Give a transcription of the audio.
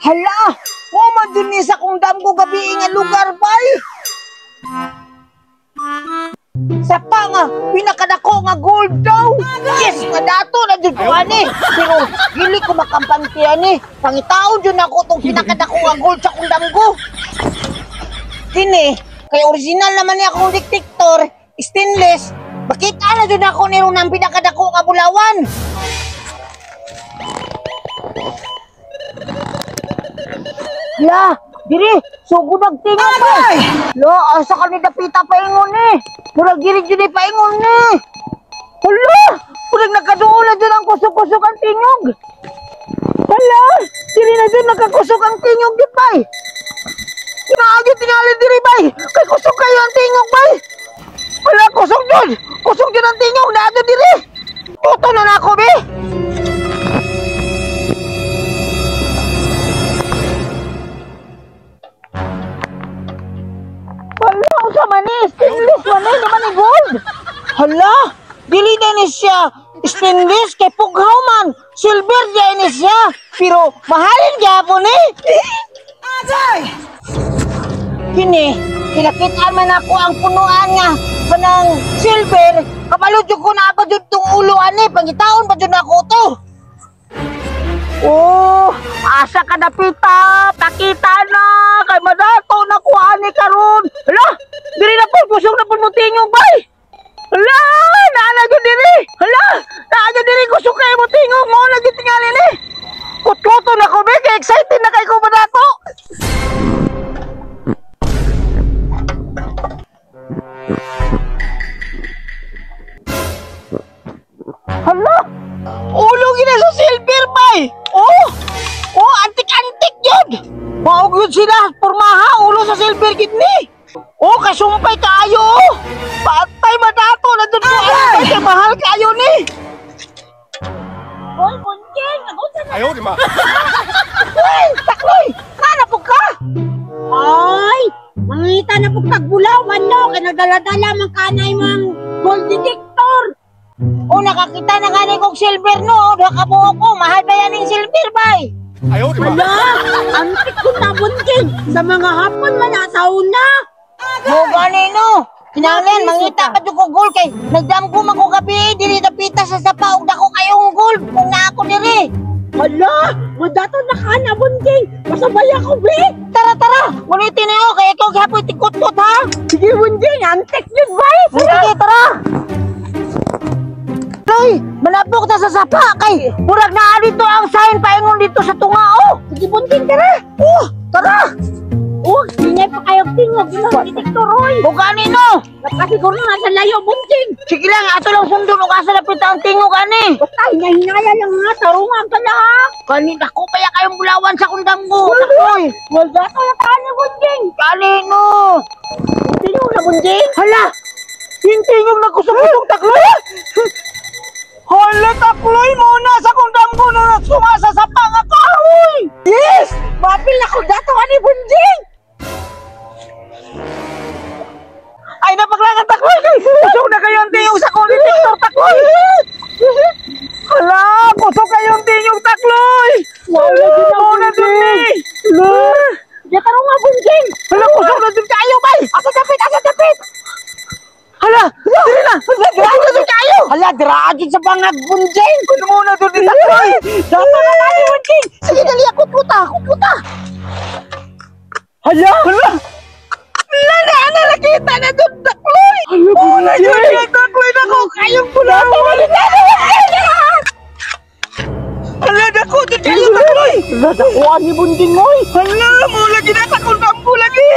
Hala! Mo man dun ni sa kung damgo gabi nga lugar bay. Sapa nga, pinakadako nga gold daw. Yes, nga dato na dyan ko ani. Pero dili ko makampante ani. Pangitaon dyan ako tong pinakadako nga gold sa kong damgo. Kini, kay original naman niya akong detector, stainless. Bakit ana dyan ako nirong ng pinakadako nga bulawan? La, diri, sugod nagtingog ba? La, asa ka ni dapita paingon ni? Murag diri jud ni paingon ni. Hala, murag nakaduol na jud ang kusog-kusog ang tingog. Hala, diri na jud nakakusog ang tingog di bay. Inaagi tingali diri bay. Kay kusog kayo ang tingog bay. Hala, kusog jud. Kusog jud ang tingog naadto diri. Tuto na nako bi. Mani, stainless man ni, naman ni gold. Hala, dili na ni siya stainless kay pughaw man. Silver di ni siya. Pero mahalin gyapon ni. Agay! Kini, kinakit-an man ako ang punuan nga kanang silver. Kabalo jud ko na pa jud tong ulo ani, pangitaon pa jud nako to. Oh, asa ka dapita, pakita na kay madato na ko ani karon. Hala, diri na po, kusog na po mo tingog bay. Hala, naa na jud diri. Hala, naa jud diri, kusog kayo mo tingog mo na jud tingali ni. Kutkuto na ko be, kay excited na kay ko madato. Hala, ulo gina sa silver bay. Oh, oh, antik-antik yun. Maog yun sila, pormaha, ulo sa silver gid ni. Oh, kasumpay kaayo. Oh. Patay madato na dun ko. Ay, kay mahal kaayo ni. Hoy, bunjing, nagunsa na. Ayaw, di ma. Uy, takloy, kana po ka? Ay, mangita na po kagbulaw man no, kay nagdala-dala man kanay mang gold detector. Oh, nakakita na nga kong silver no, duha ka buok ko, mahal ba yan yung silver bay? Ayaw, di ma. Hala, antik ko na bunjing, sa mga hapon man nasa una. Mo gani no. Kinahanglan mangita pa jud ko gold kay nagdamgo man ko gabi diri dapita sa sapa og dako kayong gold kung naa ko diri. Hala, madato na ka na bunjing, pasabay ako be. Tara tara, nguniti na yo kay ikaw gihapon tigkutkot ha. Sige bunjing, antik jud bay. Sige tara. Tay, malapok ta sa sapa kay murag naa dito ang sign paingon dito sa tunga oh. Sige bunjing tara. Oh, tara. Oh, hinay pa kayo tingog imong detector oy. O gani no. Nakasiguro na sa layo bunjing. Sige lang, ato lang sundon og asa lapit ang tingog ani. Basta hinahinaya lang nga, tarungan ka na ha. Kani dako pa ya kayong bulawan sa kundam ko. Takloy. Wala ka na tayo bunjing. Kani no. Tingog na bunjing. Hala. Yung tingog na kusog-kusog takloy. Hala takloy mo na sa kundam ko na sumasa sa pangakahoy. Yes, mapil na ko dato ani bunjing. Ay, napaglangan takloy. Kusog na kayong tingog sa kong detector takloy. Hala, kusog kayong tingog takloy. Wala Hala, muna dun ni. Hala. Di ka nga bunjing. Hala, kusog na dun kayo bay. Asa dapit, asa dapit. Hala, diri na. Kusog na dun kayo. Hala, dira jud sa bangag bunjing. Kuno muna dun ni takloy. Dato na tayo bunjing. Sige, dali ako puta, ako puta. Hala, hala. Hala na, ana nakita na dun takloy. Hala, yun na takloy na ko kayong bulawan. Hala, dako dun kayo takloy. Hala, dakuan ni bunjing oy. Hala, mo lagi na takon bambu lagi.